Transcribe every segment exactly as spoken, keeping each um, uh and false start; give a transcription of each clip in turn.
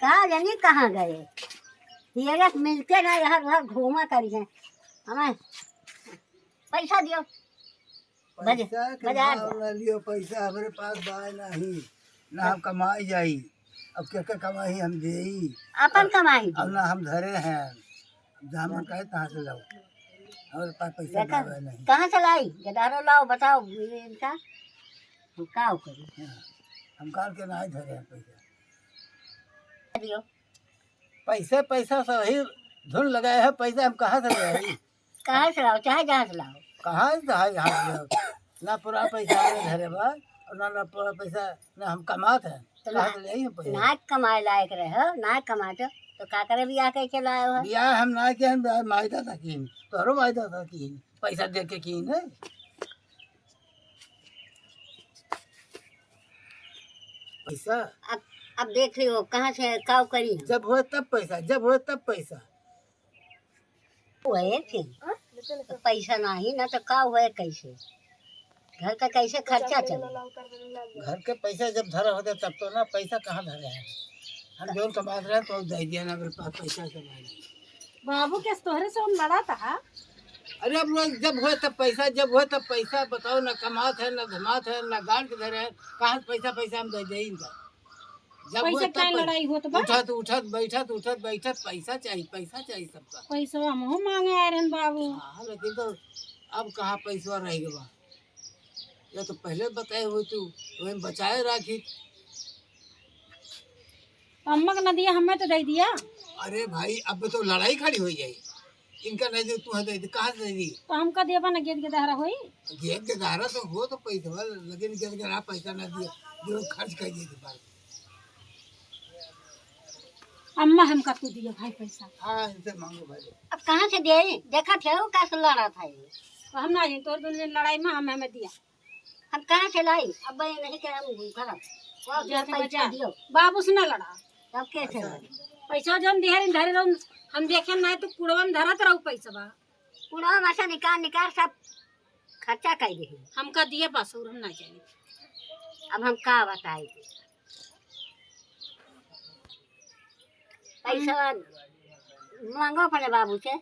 का जानी कहाँ गए? हियरे से मिलते ना, यहाँ उधर घूमा करी हैं। हमें पैसा दियो। बजे-, पैसा के बाजार नाम जा। ना लियो, पैसा हमरे पास बाय नहीं, ना हम कमाई जाई। अब के के कमाई हम देई? अपन कमाई अब दे। ना हम धरे हैं, अब जहाँ मन कहे तहाँ से लाओ, हमरे पास पैसा देखा, बाय नहीं। कहाँ से लाई? गदहरो लाओ, बताओ इनका, हम का करी? हाँ, हम काल के ना धरे हैं पैसा। दियो। पैसे, पैसा सही धुन लगाए है, पैसा हम कहाँ से ले आई? कहाँ से लाओ, चाहे जहाँ से लाओ। कहाँ से, चाहे जहाँ से लाओ? ना पुरान पैसा हमरे धरे बा, और ना, ना पुरान पैसा, ना हम कमात है। तो कहाँ ना, से ले आई हम पैसा? ना कमाए लायक रहे हो, ना कमाते, तो का करे बियाह कइके लाए हो? बियाह हम ना किए, हम माई दादा कीन, तोहरो माई दादा कीन, पैसा दे के कीन है। पैसा। अब, अब देख लियो, कहाँ से काव करी हम। जब होए तब पैसा, जब होए तब पैसा। होए फिर। तो पैसा नाही ना तो काव होए कैसे? घर का कैसे खर्चा चले? घर के पैसा जब धरा होते तब तो ना, पैसा कहाँ धरे हैं? हम जौन कमात रहे तो दे दिया ना, मेरे पास पैसा के नहीं। बाबू के तोहरे से हम लड़ा था। अरे अब लोग जब होए तब पैसा, जब होए तब पैसा, बताओ ना कमात है, ना धमात है, ना गांठ धरे है, कहाँ से पैसा, पैसा हम दे दे इनका? जब पैसा होए तब काहे पै-, लड़ाई होत बा? उठत, उठत, बैठत, उठत, बैठत, पैसा चाहिए, पैसा चाहिए सबका। पैसा हमहू मांगे आए रहन बाबू। हाँ, लेकिन तो अब कहाँ पैसा रह गवा? या तो पहले बताए हुए तू, वही बचाए राखी। अम्मा के ना दिया, हमें तो दे दिया। अरे भाई, अब तो लड़ाई खड़ी हो जाई। इनका नहीं दे, तू है दे दे, कहाँ से दे दी? तो हमका देबा ना, गेद के दहरा होई। गेद के दहरा तो हो तो पैसा, लेकिन गेद के दहरा पैसा ना दिया, जो खर्च कर दिए थे बार। अम्मा हमका तू दिया भाई पैसा। हाँ, इनसे मांगो भाई। अब कहाँ से दे? देखा थे वो कैसे लड़ा था ये। तो हम ना जानी, तोर दोनों जन लड़ाई में हम, हमें दिया। हम कहाँ से लाई? अब ये नहीं के हम करब। और जा जो से पैसा बजा। दियो। बाबू से ना लड़ा। तब कैसे अच्छा। लाई? पैसा जौन दिहरिन धरे रहूं, हम देखे ना तो कुड़वन धरत रहू पैसवा। कुड़वा में से निकाल, निकाल सब खर्चा कर दे। हमका दिए बस और हम ना जानी। अब हम का बताई? पैसा मांगो अपने बाबू से।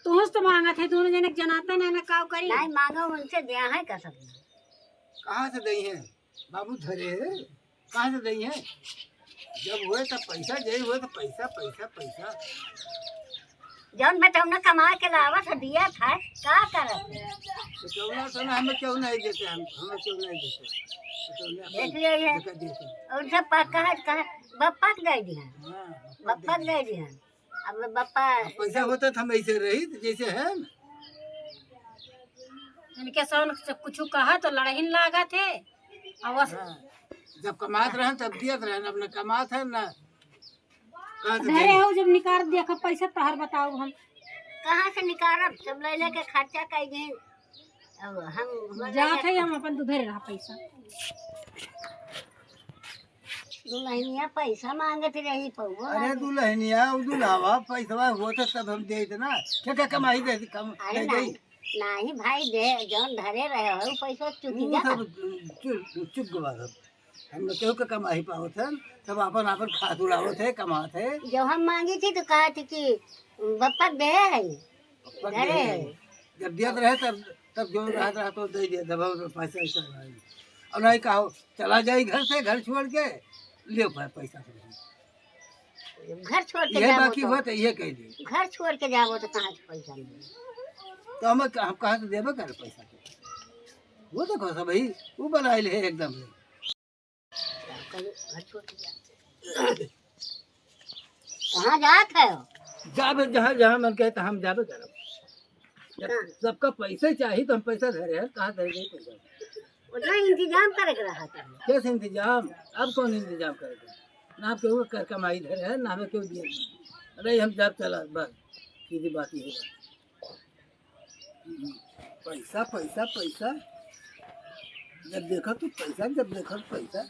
तुहस तो मांगत है, दोनों जने के जनाता ना, ना काव करी। नहीं मांगो, उनसे दिया है का सब। कहाँ से दई है? बाबू धरे है, कहाँ से दई है? जब होए तब पैसा, जय होए तो पैसा, पैसा, पैसा। जौन बेटौना कमा के लावत है, दिया था, का करत है? तो केहू ना, तो ना, हमें केहू नहीं देते, हम, हमें केहू नहीं देते। तो ना, देख लिए ये। देते, देते। और सब पा-, कहा, कहा, बप्पा के दे दिया। हाँ, बप्पा के दे दिया। अब बप्पा अब पैसा होता तो हम ऐसे रही, तो जैसे है ना। इनके सौन से कुछ कहा तो लड़हिन लागत है। और बस हाँ, जब कमात रहन तब दियत रहन, अब न कमात है ना। कहाँ से धरे देंगे? हो जब निकाल दिया का पैसा तहर बताओ हम। कहाँ से निकारब? सब ले लेके खर्चा कर गए। अब हम, हम जात है, हम अपन तो धरे रहा पैसा। दुल्हनिया पैसा मांगत रही पौवा। अरे दुल्हनिया, उ दुल्हावा पैसवा होत तब हम देत ना। के, के कमाई दे, कम अरे दे नहीं, दे। नहीं भाई, दे, जौन धरे रहे हो, उ पैसा चुकी उ जाता। सब चुप, चुप गवा सब। हम लोग केहू के कमाई पावत है, सब आपन, आपन खात उड़ावत है, कमात है। जब हम मांगी थी तो कहा थी कि बप्पा दे है, बप्पा घरे दे है। है। जब दियत रहे तब, तब जौन रहत रहा तो दे दिया, जब हम पैसा ऐसा नहीं। और नहीं कहो, चला जाई घर से, घर छोड़ के, ले पै-, पैसा से। घर छोड़ के ये जाबो बाकी तो, हुआ तो ये कह दी। घर छोड़ के जाबो तो कहाँ से पैसा मिले? तो हम, हम कहाँ से देबे करे पैसा के? वो देखो सब भाई, वो बनाइल है एकदम से। घर छोड़ के जाते। कहाँ जात है? जाबे जहाँ, जहाँ मन कहे तो हम जाबे करब। जब कहाँ? सबका पैसा चाहिए तो हम पैसा धरे हैं, कहाँ धरे गए पैसा? उतना इंतजाम करे के रहा था। कैसे इंतजाम? अब कौन इंतजाम करेगा? ना आप केहू कर कमाई धरे है, ना हमें केहू दिए। अरे हम जब चला बस, सीधी बात ये है। हम्म, पैसा, पैसा, पैसा। जब देखा तू पैसा, जब देखा तू पैसा।